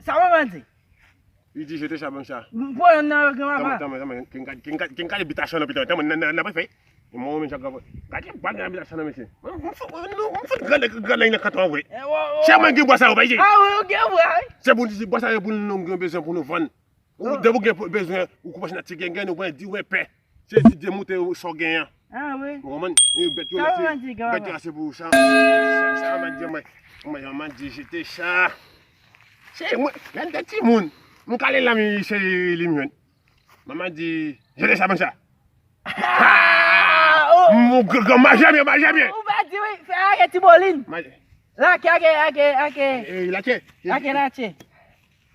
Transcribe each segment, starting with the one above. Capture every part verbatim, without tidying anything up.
Sa manman di? Li di jete sa, ban m sa. M pran nan granpapa. Tanmen, tanmen, tanmen, ken gade, ken gade, ken gade bit a chan nan pita. Tanmen, nan, nan, nan pa fè. E mwen, mwen, Jacques, gade, gade bit a chan nan, mesye. M fout, m fout grann, grann nan kanton an, wi. Chè mwen gen bwa sa yo, pa isi. Ah, wi, ou gen bwa, wi. Se pou nou di bwa sa yo pou nou gen bezwen pou nou vann. Ou, depi ou gen bezwen, ou koupe nan ti gengen, ou pran di ou pè. Se di demoute ou sa w genyen an. Ah, wi. Ou konprann? E bèt yo la, se, bèt yo la, se pou sa. Sa, sa, manman di, mwen, mwen, manman di, jete sa. Se mwen, gade de timoun. M kale la, men se li m jwenn. Manman di, jete sa, ban m sa. Ah, oh. M, gran, gran, maje byen, maje byen. Ou pa di wi, fè ake ti bolin. Maje. Lake, ake, ake, ake. E, lake. Ake, lake.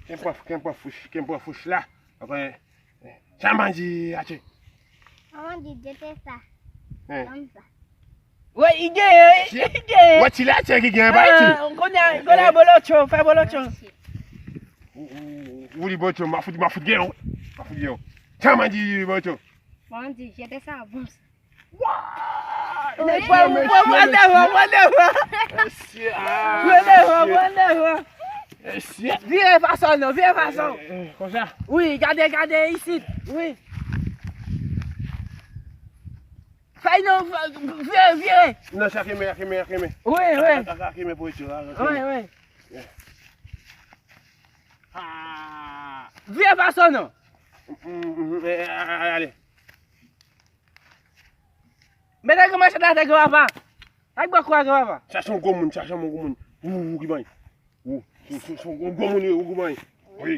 Ken pran, ken pran fouch, ken pran fouch la. Apre, sa manman di, ake. Manman di, jete sa. Hein. Ban m sa. Wè, li genyen, li genyen. Wè, ti la, ti ki genyen, pa ti. Ah, kounye a, kounye a, bolocho, fè bolocho. Ou, ou, ou, ou li bolocho, m a fout, m a fout genyen, m a fout genyen. Sa manman di, bolocho. Manman di, jete sa, ban m sa. Wa! Mesye, mesye, mesye. Mesye, ah, mesye. Mesye. Vire fason, non, vire fason. Eh, eh, konsa? Wi, gade, gade isit, wi. Fèy non, vire, vire. Non, sa keme, sa keme, sa keme. Wi, wi. Sa, sa, sa keme pou iti, la, la, wi, keme. Wi. Yeah. Ah. Vire fason non. Mm, mm, mm, eh, eh, eh, ale. Mete granmachèt la atè granpapa. Ak bò kwa granpapa. Chache yon gwo moun, chache yon gwo moun. Ou, ou ki bay. Ou, ou, ou, ou, ou gwo moun, ou ki bay. Wi.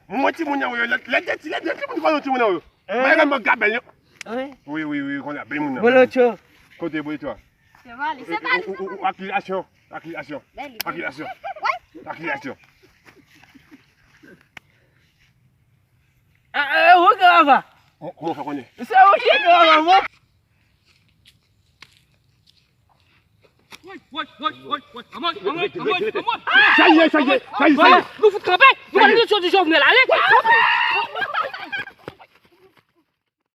Mwen timoun nan, wi, lè, lè, lè, lè timoun kòman timoun nan, wi. Mwen gade mwen gabèl, yo. Wi. Wi, wi, wi, konn la, bèl moun nan. Bolocho. Kote bolocho a? Se pa li, se pa li, se pa li. Akizasyon, akizasyon. Bèl li, bèl li. Akizasyon. Akizasyon. Ah, eh, ou granpapa. Kòman w fè konnen? Se ou ki granpapa, mwen. Woy, woy, woy, woy, woy. Anmwey, anmwey, anmwey. Sa y e, sa y e, sa y e, sa y e. Nou fout kanpe. Nou pa tande soti Jovenel ale. Kanpe.